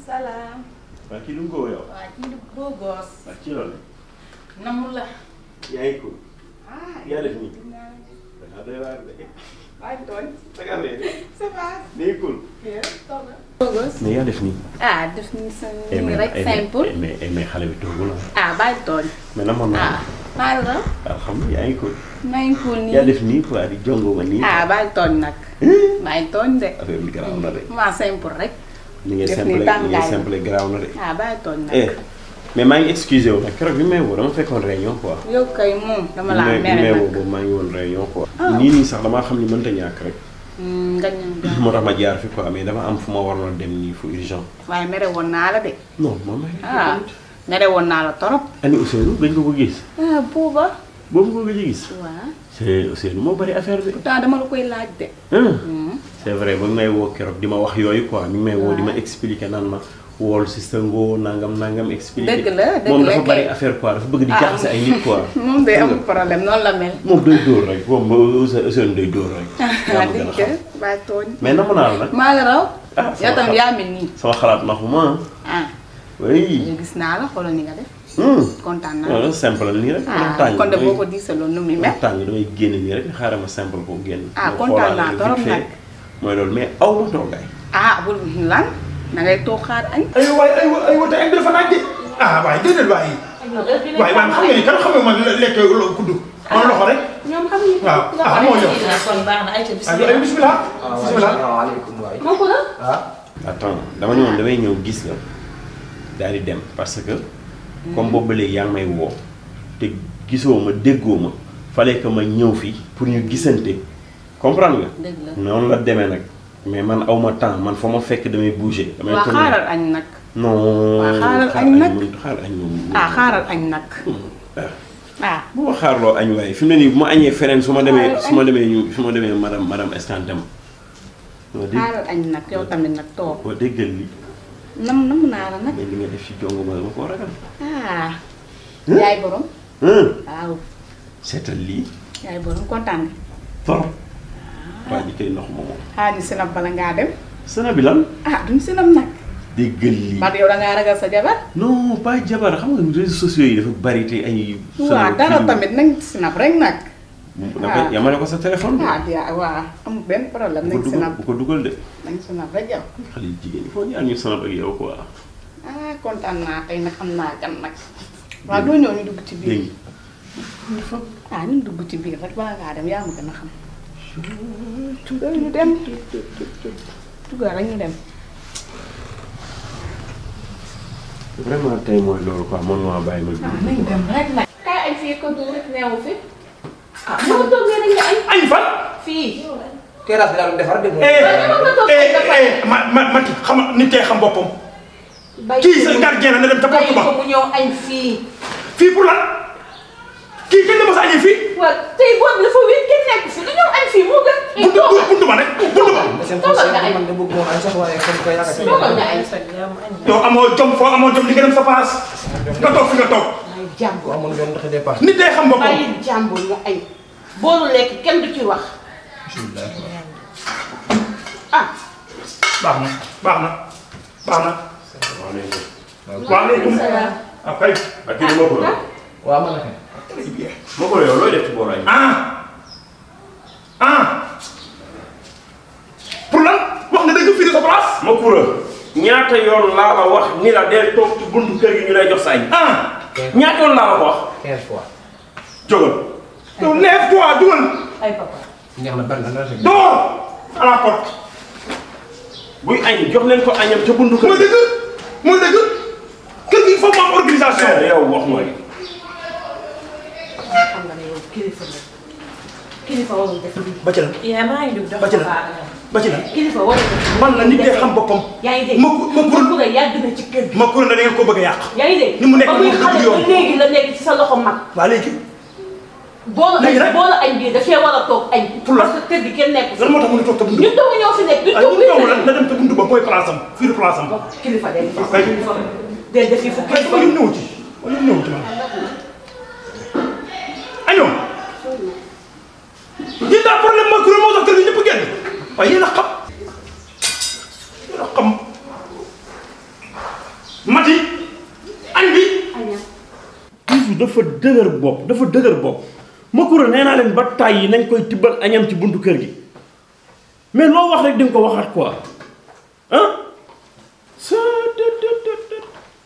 Salam. Waa kii du mu góob yow. Waa kii du góogóos. Waa ci loolu. Namu la. yaa ngi ko. yaa def nii. Dinaa doy waar de. waay tooñ. Naka affaire yi. Ça va. nii cool. góogóos. mais yaa def nii. def ni sa nii rek simple. mais xale bi toogul bàyyi tooñ. mais na moom naa. maa la raw. alhamdulilah yaa ngi cool. maa ngi cool nii. yaa def nii quoi di jongo ma nii. bàyyi tooñ nag. bàyyi tooñ de. affaire bi garaaw na de. maa simple rek. ni ngay simple garaaw na de. bàyyi tooñ nag. mais maa ngi excusé wu nag keroog bi may woo dama fekkoon réunion quoi. yow kay moom dama laa mere nag bi may woo boobu maa ngi woon réunion quoi. nii sax damaa xam ni mënta ñàkk rek. moo tax ma jaar fi quoi mais dama am fu ma waroon a dem nii fu urgent. waaye mere woon naa la de. non moom mere woon naa la torop. ani Ousseynou dañ ko gis. booba. boobu nga ko gis. waaw. c'est Ousseynou moo bari affaire bi. pourtant dama la koy laaj de. c'est vrai ba may woo keroog di ma wax yooyu quoi mi ngi may woo di ma expliquer naan ma wool si sa ngoo nangam expliquer. dëgg la moom dafa bari affaire quoi dafa bëgg di jaxase ay nit quoi. moom day amul problème noonu la mel. moom day dóor rek moom Ousseynou day dóor rek. yaa ma gën a xam bàyyi tooñ. mais namm naa la nag. maa la raw. yow tam yaa mel nii. sama xalaat naxuma. oui. gis naa la xoolal ni nga def. kontaan naa la simple nii rek. kon de boo ko diisaloon nu muy mel. tàng damay génn nii rek xaaral ma simple ko génn. kontaan naa trop nag. mooy loolu mais aw ma toogaay. bul lan da ngay toog xaar añ. aywa te añ bi dafa naaj de. waaye déedéet waaye. waaye man xam nga ni kan xam nga man lekk kudd. man loxo rek. ñoom xam nga. moo ñëw. kon baax na ayca bisimilah. bisimilah. asalaamaaleykum waay. kooku la. attends dama ne woon damay ñëw gis la daal di dem parce que. comme boobu ba léegi yaa ngi may woo te gisoo ma déggoo ma fallait que ma ñëw fii pour ñu gisante comprendre nga. dëgg la noonu la demee nag mais man aw ma temps man fa ma fekk damay bouger. damay tourner xaaral añ nag. non xaaral añ nag xaaral añ moom. xaaral añ nag. bu ma xaarloo añ waaye fi mu ne nii bu ma añee feneen su ma demee madame Escanté ma. xaaral añ nag yow tamit nag toog. boo déggal li nam naa la nag. mais li nga def ci jongo ma koo ragal. yaay borom. waaw. seetal lii. yaay borom kontaan nga. trop. waa ji kay ndox moomu. ñu sinab bala ngaa dem. sinab bi lan. duñ sinab nag. déggal lii. man yow da ngaa ragal sa jabar. non pas jabar xam nga réseaux sociaux yi dafa bari te ay. waaw dara tamit nañ sinab rek nag. dafa yamale ko sa téléphone. waaw amul benn problème nañ sinab bu ko dugal de. nañ sinab rek yow. xale yu jigéen ñi foo ñu ñu sinab ak yow quoi. kontaan naa tey nag am naa gan nag. waaw doo ñëw ñu dugg ci biir. ñu dugg ci biir rek bala ngaa dem yaa ma gën a xam. ñu dem. dugal rek ñu dem. vraiment tey mooy loolu quoi man maa bàyyi ma. nañ dem rek nag. kaay añ fii ko du rek neewu fi. moo toogee rek nga añ. añ fan. fii. terrasse bi laa doon defar de. ma xam nit tey xam boppam. kii sa gardien la na dem ca porte ba. mu ñëw añ fii. fii pour lan. kii kenn dama sa añee fii. waaw tey boobu dafa wér kenn nekk fi lu ñëw añ fii moo gën. buntu ba rek buntu ba. toogal nga añ man de bëgg moom añ sax waaye comme que yaakaar toogal nga añ. yow amoo jom foo amoo jom li nga dem sa place. nga toog fi nga toog. ay jàmbur amoon yoon ndax dépasse. nit day xam boppam. bàyyi jàmbur nga añ. boolu lekk kenn du ci wax. baax na. waaleykum salaam. kay. ak kii bi moo ko doon. waaw man la kay. très bien. moo ko yow looy def ci boolu añ. pour lan wax nga dëgg fii de sa place. ma kura ñaata yoon laa la wax ni la dee toog ci buntu kër gi ñu lay jox sa añ. ñaata yoon laa la ko wax. 15 fois. jógal. yow lève-toi dugal. ay papa. neex na bari na la rek. dehors à la porte. buy añ jox leen ko añam ca buntu kër. mooy dëgg kër gi il faut mu am organisation. yow wax mooy. xam nga ne yow kilifa warul def lii. ba ci la yaa maa ngi dugg ba ci la ba ci la. kilifa warul def lii. man la nit day xam boppam. yaa ngi dégg ma bëgg a yàgg na ci kër gi. ma kuréel na da ngeen ko bëgg a yàq. yaa ngi dégg ni mu nekk ba muy moom xale dëgg yoon. ba léegi la nekk ci sa loxo mag. waa léegi. léegi nag boolu añ bii dafay war a toog añ. pour la parce que kër gi kenn nekk. lan moo tax mu ne toog te buntu. ñun dong ñoo fi nekk. na dem te buntu ba mooy place am fii de place am. kilifa day def kay day def fu kay fa ñu ñëw ci man. añoo. yéen daal problème mooy kuréel moo tax kër gi ñëpp génn waaye yéen a xam. dafa dëgër bopp Makura nee naa leen ba tàyyi nañ koy tibbal añam ci buntu kër gi mais loo wax rek di nga ko waxaat quoi ah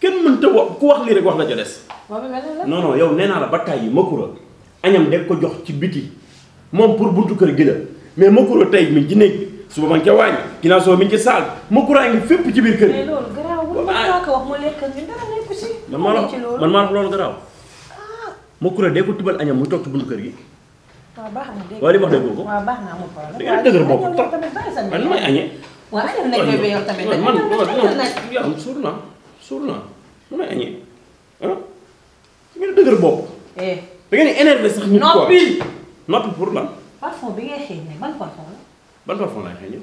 kenn mënta wax ku wax lii rek wax la ca des. non non yow nee naa la ba tàyyi Makura añam de ko jox ci biti moom pour buntu kër gi la mais Makura tey mi ngi ci néeg suba ma ngi ca waañ ginnaaw soo mi ngi ci saal Makura ngi fépp ci biir kër gi. mais loolu garaawul man ko wax mu lekk ñu dara nekk ci. man maa wax loolu garaaw. Makura de ko tibbal añam muy toog ci buntu kër gi. waaw baax na dégg waaye li ma wax dégg ko. waaw baax na amul problème. da ngeen dëgër bopp trop man may añee. waaw añal nañ koy yow tamit man yow suur naa mu may añee ah da ngeen dëgër bopp. da ngeen énervé sax nit quoi noppi pour lan. parfum bi ngay xeeñ ne ban parfum la. ban parfum laay xeeñee.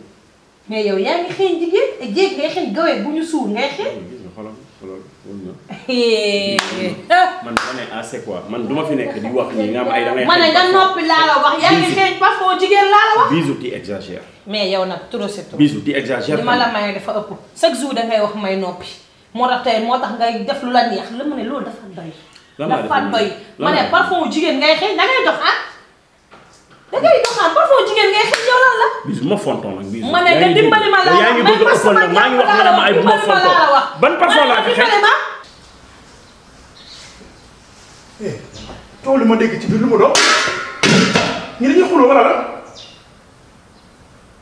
mais yow yaa ngi xeeñ jigéen jéeg ngay xeeñ gawee bu ñu suur ngay xeeñ. gis nga xoolal man dama ne assez quoi man du ma fi nekk di wax nii nga am ay da ngay. ma ne nga noppi laa la wax yaa ngi xeeñ parfum jigéen laa la wax. Bijou tu exagères. mais yow nag trop c'est trop. Bijou tu exagères. li ma la may dafa ëpp chaque jour dangay wax may noppi moo tax tey moo tax ngay def lu la neex la ma ne loolu dafa doy. dafa doy ma ne parfum jigéen ngay xeeñ dangay dox ah. dangay doxaan parfum jigéen ngay xeeñ yow lan la. Bijou ma fonton nag Bijou. ma ne nga dimbali ma laa yaa ngi bëgg a ëppal nag maa ngi wax nga ne ma ay bu ma fonton ban parfum laa fi xeeñ. coow li ma dégg ci biir lu ma doon ñi dañuy xuloo wala la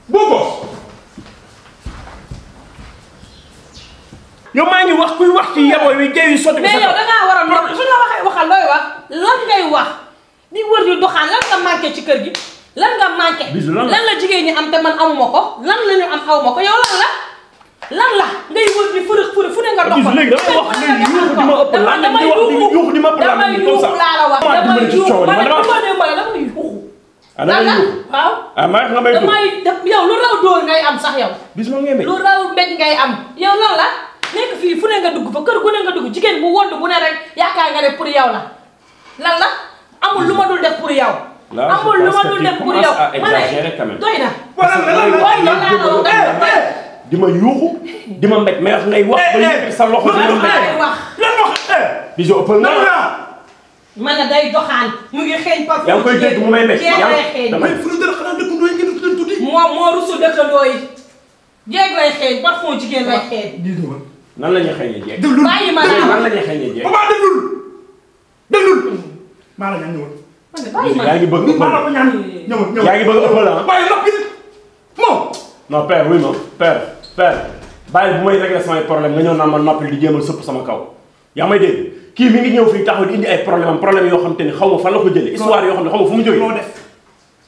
boo ko yow maa ngi wax kuy wax ci yaboo yi géej yi sotti. mais yow da ngaa war a noppi su ñu la waxee waxal looy wax lan ngay wax di wër di doxaan lan nga manqué ci kër gi lan nga manqué. lan la jigéen ñi am te man amuma ko lan la ñu am awma ko yow lan la ngay wër di fërëx fërëx fu ne nga dox. léegi damay wax léegi yuuxu di ma ëpp lan la di wax di yuuxu di ma ëpp lan la comme ça. laa la wax damay yuuxu man damay yuuxu. lan la waaw. ah maa nga may dóor yow lu raw dóor ngay am sax yow. bis ma ngay may lu raw mbéj ngay am yow lan la nekk fii fu ne nga dugg fa kër gu ne nga dugg jigéen bu wodd bu ne rek yaakaar nga ne pour yow la lan la amul lu ma dul def pour yow. amul lu ma dul def pour yow ma ne doy na. di ma yuuxu di ma mbéj mais wax ngay wax ba yëkkati sa loxo di ma mbéj lan wax Bijou ëppal na ma ne day doxaan mu ngi xeeñ parfum yaa ngi koy dégg mu may mbéj damay fu dara xanaa dëkkandoo yi ngeen tudd tuuti moom moo rusu dëkkandoo yi jéeg lay xeeñ parfum jigéen lay xeeñ nan la ñuy xeeñee jéeg déglul bàyyi ma la nan la ñuy xeeñee jéeg papa déglul maa la ñaan ñëwal yaa ngi bëgg ëppal maa la ñaan ñëwal yaa ngi bëgg ëppal ah bàyyi noppi moom non père oui ma père bàyyi bu may régler samay problème nga ñëw naan ma noppi di jéemal sëpp sama kaw yaa may dégg kii mi ngi ñëw fii taxaw di indi ay problème yoo xam te ni xaw ma fan la ko jëlee histoire yoo xam ne xaw ma fu mu jógee loo def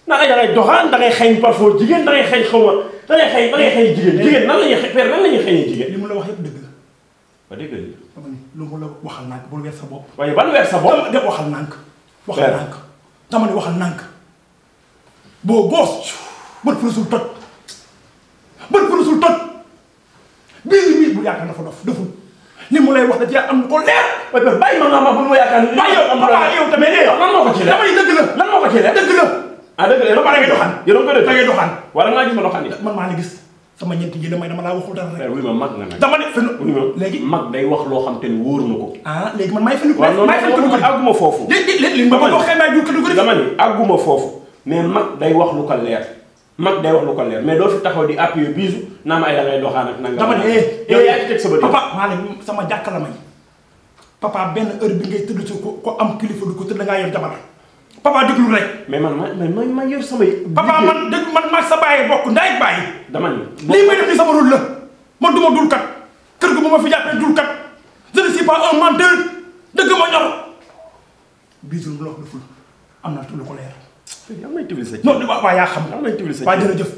naa ay da ngay doxaan da ngay xeeñ parfois jigéen da ngay xeeñ xaw ma da ngay xeeñ jigéen nan la ñuy père nan la ñuy xeeñee jigéen li mu la wax yëpp dëgg la ba dégg li lu mu la waxal nànk bul weer sa bopp waaye ban weer sa bopp def waxal nànk dama ne waxal nànk boo goos bët furusul toj bii bu yaakaar dafa dof deful ni mu lay wax da ci am ko leer waaye père bàyyi ma nga ma bu ma yaakaar ni yow tamit lan moo ko ci leer dama ni dëgg la lan moo ko ci leer dëgg la ah dëgg la ba pare ngay doxaan yow da ngay doxaan wala nga gis ma doxaan yi man maa la gis sama ñeenti ji damay dama laa waxul dara rek oui ma mag nga nag dama ne fen léegi mag day wax loo xam te ni wóor na ko léegi man maay fen maay fen ko àgguma foofu li ma ko xëy maay du dama ni àgguma foofu mais mag day wax lu ko leer mag day wax lu ko leer mais doo fi taxaw di appuyer Bijou naa ma ay da ngay doxaan ak nanga dama ne yow yaa ci teg sa bët papa maa ne sama jàkka la may papa benn heure bi ngay tëdd si ko am kilifa du ko tëdd ngaa yor jabar papa déglu rek mais man yor samay papa man dégg man maa sa bàyyi bokk ndaay bàyyi dama ni lii may def ni sama rôle la man du ma dul kat kër gu bu ma fi jàppee dul kat je ne suis pas un menteur dëgg ma ñor Bijou lu la wax deful am na lu ko leer am nañ tibli sa non waa yaa xam am nañ tibli sa waaye jërëjëf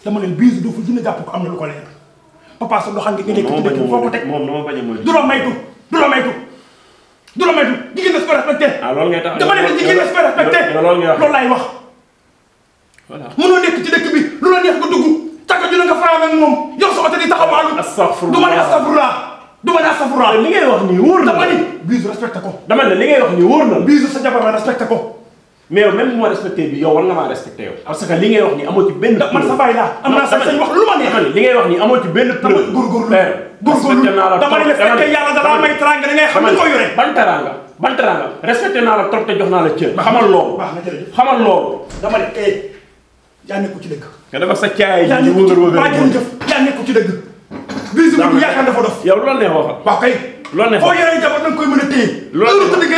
dama leen Bijou doo fa dina jàpp ko am na lu ko leer papa sa doxal nga nekk ci dëkk foo ko teg moom dama bañ a mooy du la maytu jigéen na su ko respecté loolu ngay tax dama ne jigéen na su ko respecté loolu ngay wax loolu laay wax voilà mënoo nekk ci dëkk bi lu la neex nga dugg tàggat ju ne nga faral ak moom yor sa oto di taxawaalu du ma ne astafurlah li ngay wax nii wóor na dama ni Bijou respecté ko dama ne li ngay wax nii wóor na Bijou sa jabar la respecté ko mais yow même bu ma respecté bi yow war nga maa respecté yow parce que li ngay wax nii amoo ci benn man sa baay laa am naa sañ wax lu ma neex li ngay wax nii amoo ci benn preuve góorgóorlu dama ne la fekkee yàlla da laa may teraanga da ngay xam ni ko yore ban teraanga ban teraanga respecté naa la trop te jox naa la cër. xamal loolu baax na jërëjëf xamal loolu. dama ne yaa nekku ci dëgg. nga dafa sa caay ji yaa nekku ci dëgg. bisu bu yaakaar dafa dof. yow loolu neex waxal. waaw kay. loolu neex waxal foo yoree jabar da nga koy mën a téye. loolu heure tëdd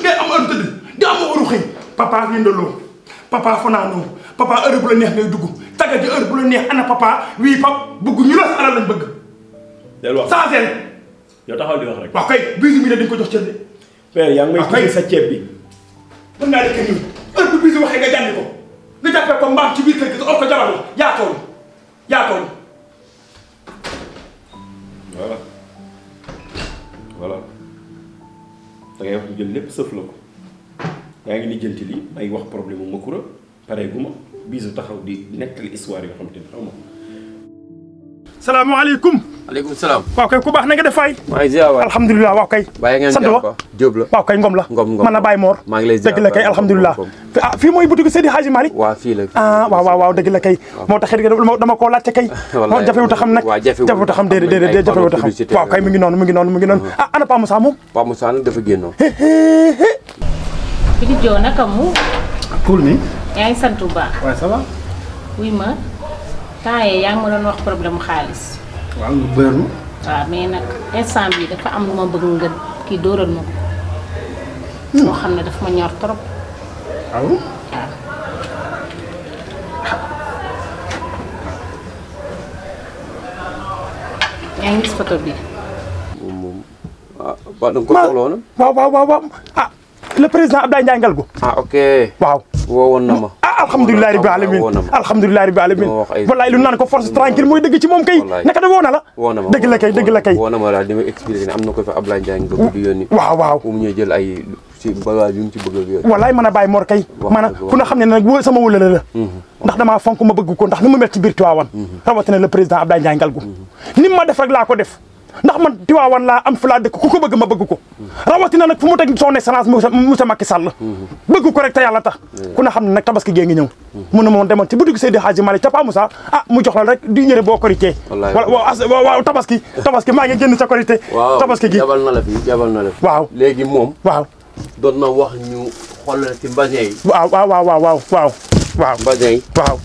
ngay am heure tëdd di am heure xëy. papa yëndaloo papa fanaanoo papa heure bu la neex ngay dugg tagga ji heure bu la neex ana papa wii pap bëgg ñu la alal lañ bëgg. del wax saa seen. yow taxaw di wax rek. waaw kay bisu bi ne dañ ko jox cër de. père yaa ngi may tuddee sa ceeb bi. mën ngaa dëkk nii heure bu bisu waxee nga jànni ko nga jàppee ko mbaam ci biir kër gi or ko jabar la yaa tooñ. voilà da ngay wax ñu jël lépp sëf la ko yaa ngi lijjanti lii may wax problème mu Macoura pare gu ma bisu taxaw di nettali histoire yoo xam te ne xaw ma. salaamaaleykum. aleykum salaam. waaw kay ku baax na nga def fay. maa ngi ziar waay. alhamdulilah waaw kay. bàyyi ngeen sant wa Diop la. waaw kay Ngom la. Ngom man na Baye Mor. maa ngi lay ziar dëgg la kay alhamdulilah. ah fii mooy boutique Seydi Hadji Malick. waaw fii la. ah waaw dëgg la kay. moo tax dama koo laajte kay. wallaay jafewut a xam nag. waaw jafewut a xam déedéet jafewut a xam. waaw kay mi ngi noonu. ah ana Pa Moussa moom. Pa Moussa nag dafa génnoon. Bidi Jo naka mu. cool ni. yaa ngi sant bu baax. waaw ça va. wuy ma temps yii yaa ngi ma doon wax problème mu xaalis. waaw lu bëri na. waaw mais nag instant bi dafa am lu ma bëgg nga kii dóoral ma ko. moo xam ne daf ma ñor trop. waaw. waaw. yaa ngi gis photo bi. moom ah ba da nga ko soxla woon. waaw ah le président Abdoulaye Ndiaye Ngalgou. ah ok. waaw. woowoon na ma. ah alhamdulilah rabbil alamin alhamdulilah rabbil alamin wallaay lu naan ko force tranquille mooy dëgg ci moom kay. naka de woo na la. woo na ma dëgg la kay. woo na ma daal di ma expliqué ne am na ko fa Abdoulaye Ndiaye Ngalgou di yónni. waaw. mu ñëw jël ay ci bagage yu mu ci bëgg a yónni. wallaay mën a bàyyi Mor kay. maanaam ku na xam ne nag sama wëlale la. ndax damaa fonk ma bëgg ko ndax ni mu mel ci biir Tivaouane. rawatina le président Abdoulaye Ndiaye Ngalgou. ni ma def rek laa ko def. ndax man Tivaouane laa am fu laa dëkk ku ko bëgg ma bëgg ko rawatina nag fu mu teg son excellence monsieur Macky Sall bëgg ko rek te yàlla tax ku na xam ne nag tabaski gée ngi ñëw mu ne moom demoon ci boutique Seydi Hadji Malick ca Pa Moussa mu jox la rek di yëre boo korité waaw tabaski maa ngi génn sa korité tabaski gi jabal na la fi waaw léegi moom waaw doon na wax ñu xoolal ci mbasin yi waaw mbasin yi waaw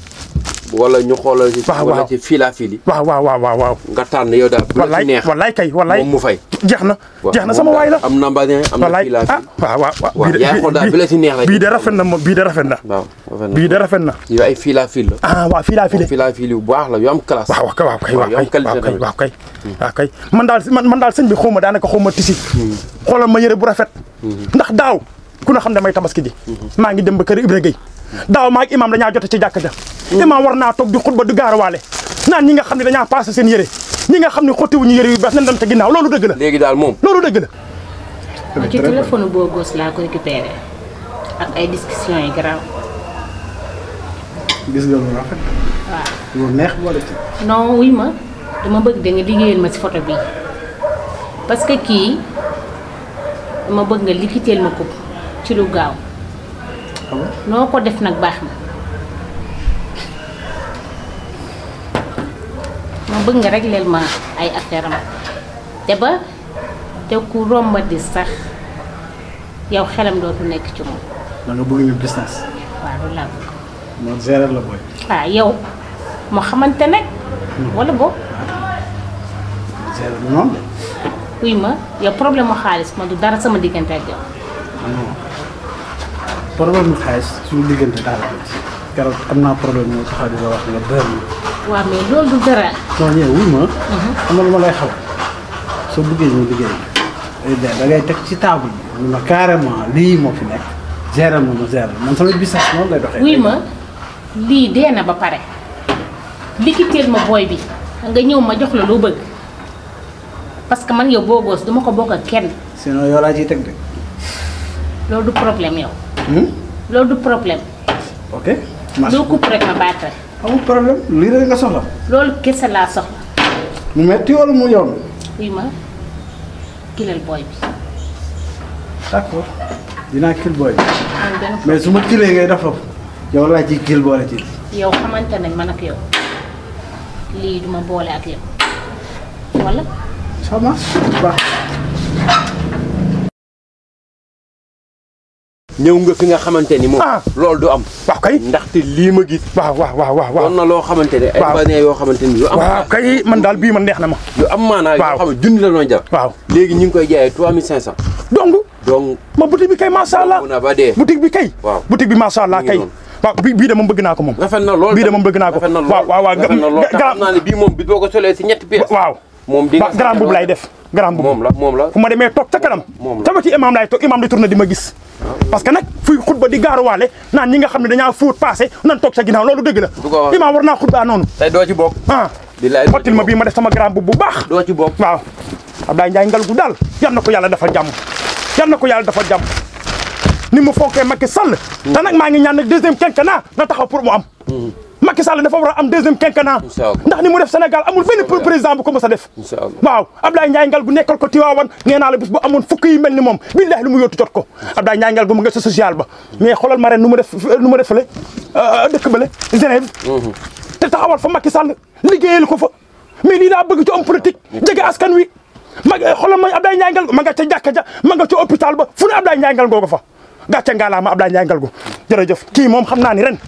wala ñu xoolal ci wala ci fil waaw nga tànn yow daal bu la ci neex wallaay kay wallaay moom mu fay jeex na sama waay la am na mbasin am na fil waaw yaa xool daal bi la ci neex rek bii de rafet na moom bii de rafet na yow ay fil la waaw fil yu baax la yu am classe waaw kay man daal sëñ bi xaw ma daanaka xaw ma tisi xoolal ma yëre bu rafet ndax daaw ku na xam ne may tabaski ji maa ngi dem ba kër Ibra Gueye daaw maa ak imam dañaa jote ci jàkk ja imam war naa toog di xutba du gaarawaale naan ñi nga xam ne dañaa passé seen yëre ñi nga xam ne xottiwuñu yëre yu bees nañ dem ca ginnaaw loolu dëgg la léegi daal moom loolu dëgg la ci téléphone boo gos laa ko récupéré ak ay discussions yi garaaw gis nga lu rafet. waaw lu neex boole ci. non wuy ma dama bëgg da nga liggéeyal ma ci photo bi parce que kii dama bëgg nga liquiteel ma ko ci lu gaaw noo ko def nag baax na ma bëgg nga régleel ma ay affaire am te ku rombadi sax yow xelam dootu nekk ci moom. da nga bëgg ñu business. waaw loolu laa bëgg. moo gérer la booy. yow moo xamante nag. wala boobu. gérer lu noonu de. wuy ma yow problème mu xaalis ma du dara sama diggante ak yow. non problème mu xaalis suñu diggante dara keroog am naa problème moo taxaw di la wax nga bëri na. waaw mais loolu du dara. non ñëw wuy ma. am na lu ma lay xaw soo bëggee ñu liggéey da ngay teg ci table bi ma carrément lii moo fi nekk gérer ma gérer man sama business noonu lay doxee. wuy ma lii dee na ba pare liggéeyal ma booy bi nga ñëw ma jox la loo bëgg parce que man yow boo goos duma ko bokk ak kenn. sinon yow laa ciy teg de. loolu du problème yow. loolu du problème. ok. loo coupe rek ma baat rek. amul problème lii rek nga soxla. loolu kese laa soxla. mu metti wala mu yomb. wuy ma kilal booy bi. d'accord dinaa kil booy bi. mais su ma kilee ngay def foofu yow laa ciy kil boole ci. yow xamante nañ man ak yow lii duma boole ak yow wala. ça marche baax. ñëw nga fi nga xamante ni moom. loolu du am. waaw kay ndaxte lii ma gis. waaw. doon na loo xamante ne. ay basin yoo xamante ni yu am. waaw kay man daal bii man neex na ma. yu am maanaa yoo xam ne junni la doon jar. waaw léegi ñu ngi koy jaayee 3500. donc ma boutique bi kay macha allah boutique bi kay. waaw boutique bi macha allah kay. waaw bii de moom bëgg naa ko moom. rafet na lool bii de moom bëgg naa ko. waaw rafet na lool xam naa ne bii moom bi boo ko solee si ñetti pièces. waaw moom di nga grand boobu lay def. grand boobu moom la fu ma demee toog ca kanam. sama ci imam laay toog imam di tourné di ma gis. parce que nag fuy xutba di gaaruwaale naan ñi nga xam ne dañaa fóot passé nan toog sa ginnaaw loolu dëgg la. imam war naa xutba noonu. tey doo ci bokk. xottil ma bii ma def sama grand boobu bu baax. doo ci bokk waaw Abdoulaye Ndiaye Ngalgou daal yal na ko yàlla defal jàmm yal na ko yàlla defal jàmm ni mu fonkee Macky Sall. te nag maa ngi ñaan nag deuxième quinquennat na taxaw pour mu am. Macky Sall dafa war a am deuxième quinquennat. ndax ni mu def Sénégal amul benn président bu ko mës a def. waaw Abdoulaye Ndiaye Ngalgou nekkal ko Tiwaawan nee naa la bis bu amoon fukk yi mel ni moom billahi lu mu yóotu jot ko Abdoulaye Ndiaye Ngalgou mu nga sa social ba mais xoolal ma ren nu mu def fële dëkk bële Genève. te taxawal fa Macky Sall liggéeyal ko fa mais lii laa bëgg ci homme politique jege askan wi xoolal ma Abdoulaye Ndiaye Ngalgou ma nga ca jàkka ja ma nga ca hôpital ba fu ne Abdoulaye Ndiaye Ngalgou ko fa gàcce ngaalaama Abdoulaye Ndiaye Ngalgou jërëjëf kii moom xam naa ni ren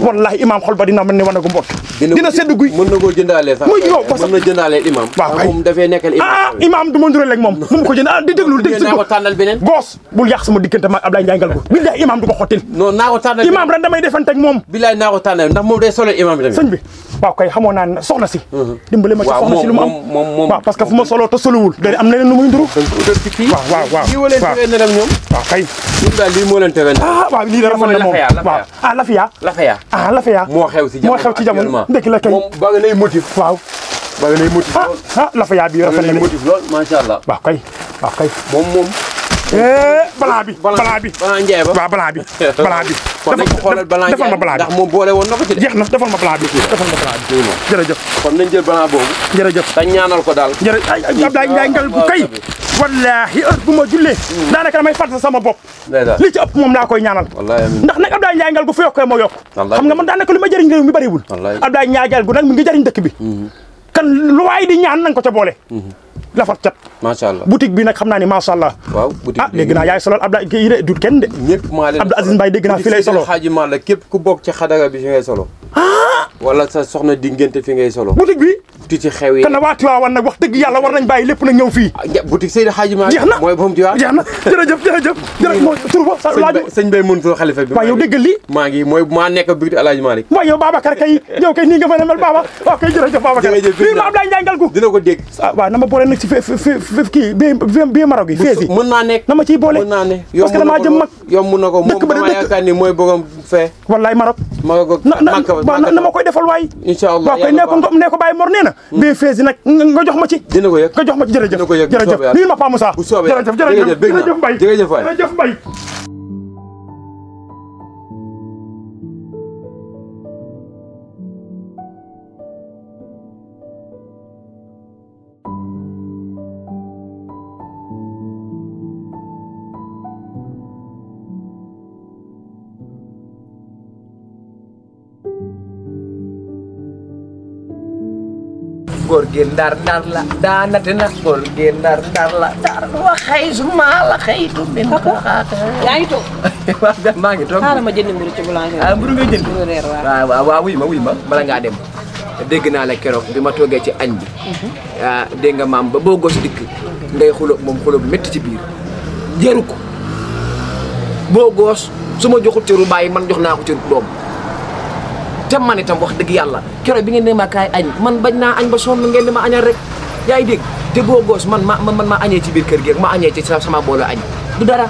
wallahi imam xol ba dina mel ni wane gu mbott dina sedd guy mën na koo jëndaale sax muy yow mën na jëndaale imam waaw kay moom dafay nekkal imam imam du ma ndureel ak moom mu ko jënd di déglu dégg naa ko tànnal beneen goos bul yàq sama diggante ma Abdoulaye Ndiaye Ngalgou billahi imam du ko xottil non naa ko tànnal imam ren damay defante ak moom billahi naa ko tànnal ndax moom day solo imam bi tamit sëñ bi waaw kay xamoon naa ne soxna si dimbale ma ci soxna si lu mu am waaw parce que fu ma soloo te solowul day am leneen lu muy nduru waaw lii waleen tere ne dem ñoom waaw kay ñun daal lii moo leen tere waaw lii da rafet na moom waaw Lafia moo xew ci jamono ndekk la kay moom ba nga nay motif waaw ba nga nay motif Lafia bi rafet na motif lool macha allah waaw kay moom balaa bi njaay ba waaw balaa bi kon nañ ko xoolal balaa defal ma balaa bi ndax moom boole woon na ko ci jeex na defal ma balaa bi jërëjëf kon nañ jël balaa boobu jërëjëf te ñaanal ko daal jërëjëf Abdoulaye Ndiaye Ngalgou kay wallahi heure bu ma jullee daanaka damay fàtte sama bopp li ci ëpp moom laa koy ñaanal ndax nag Abdoulaye Ndiaye Ngalgou fu yokkee moo yokk xam nga man daanaka li ma jëriñ réew mi bariwul Abdoulaye Ndiaye Ngalgou nag mi ngi jëriñ dëkk bi kan lu waay di ñaan nanga ko ca boole lafat cat macha allah boutique bi nag xam naa ni macha allah waaw boutique dégg naa yaay solol Abdoulaye kii de dut kenn de ñëpp maa leen Abdou Aziz Mbaye dégg naa fi lay solo xaaji maa la képp ku bokk ci xadara bi fi ngay solo wala sa soxna di ngénte fi ngay solo boutique bi ti ci xew yi kan na waa Tiwaawan nag wax dëgg yàlla war nañ bàyyi lépp nag ñëw fii boutique Seydi Xaaji Maa jeex na mooy borom Tiwaawan jeex na jërëjëf mooy tur ba laaju sëñ Bay Mansour xalifa bi waaw yow déggal lii maa ngi maa nekk boutique Alaaji Malick waaw yow Babacar kay yow kay nii nga mën a mel Baba waaw kay jërëjëf Babacar fii ma Abdoulaye Ndiaye Ngalgou dina ko dégg waaw na ma boole nag ci kii bi Maroc yi fees yi mën naa nekk na ma ciy boole mën naa ne parce que damaa jëm mag yomb na ko moom dama yaakaar ni mooy borom fee wallaay Maroc na ma koy defal waay incha allah waaw kay nee ko Baye Mor nee na bee fees yi nag nga jox ma ci dina ko yëg nga jox ma ci jërëjëf lii ma Pa Moussa jërëjëf Mbaye góor gi ndar la daanate na góor gi ndar la daar waxay su ma la xëytu bin xaata yaa ngi toog maa ngi toog xaaral ma jënd mburu ci boulangerie mburu nga jënd waaw wuy ma bala ngaa dem dégg naa la keroog bi ma toogee ci añ bi dégg nga maam ba boo gos dikk ngay xulóog moom xulóog métti ci biir jëru ko boo goos su ma joxul cëru bàyyi man jox naa ko cëru doom te man itam wax dëgg yàlla keroog bi ngeen ne ma kaay añ man bañ naa añ ba sonn ngeen di ma añal rek yaa ngi dégg te boo goos man ma añee ci biir kër gi ma añee ci sama boole añ du dara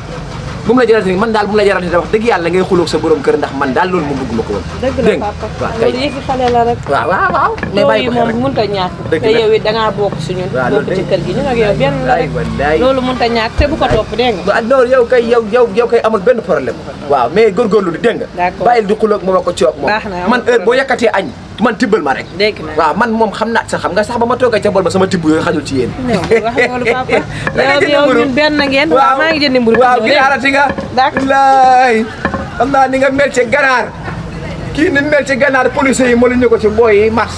bu mu la jarate man daal bu mu la jarate wax dëgg yàlla ngay xulóog sa borom kër ndax man daal loolu mu bëgg ma ko woon dëgg la papa loolu yëfi xale la rek waaw mais bàyyi ko moom mënut a ñàkk te yow it dangaa bokk si ñun bokk ci kër gi ñun ak yow benn la rek loolu mënut a ñàkk te bu ko topp dégg nga non yow kay amul benn problème waaw mais góorgóorlu di dégg nga bàyyil di xulóog moom ko coog moom man heure boo yàkkatee añ man tibbal ma rek waaw man moom xam naa sax xam nga sax ba ma toogee ca bool ba sama tibb yooyu xajul ci yéen wax loolu papa yow ñun benn ngeen waaw maa ngi jëndi mburu waaw ginaarati nga laay xam naa ni nga mel ci ganaar kii ni mel ci ganaar police yi mënuñu ko ci booy yi mars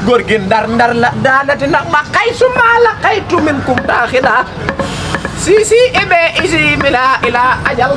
góor gi ndar la daanati nag ma xay su maa la xaytu min kum taaxida si ibe isi mila ila ajal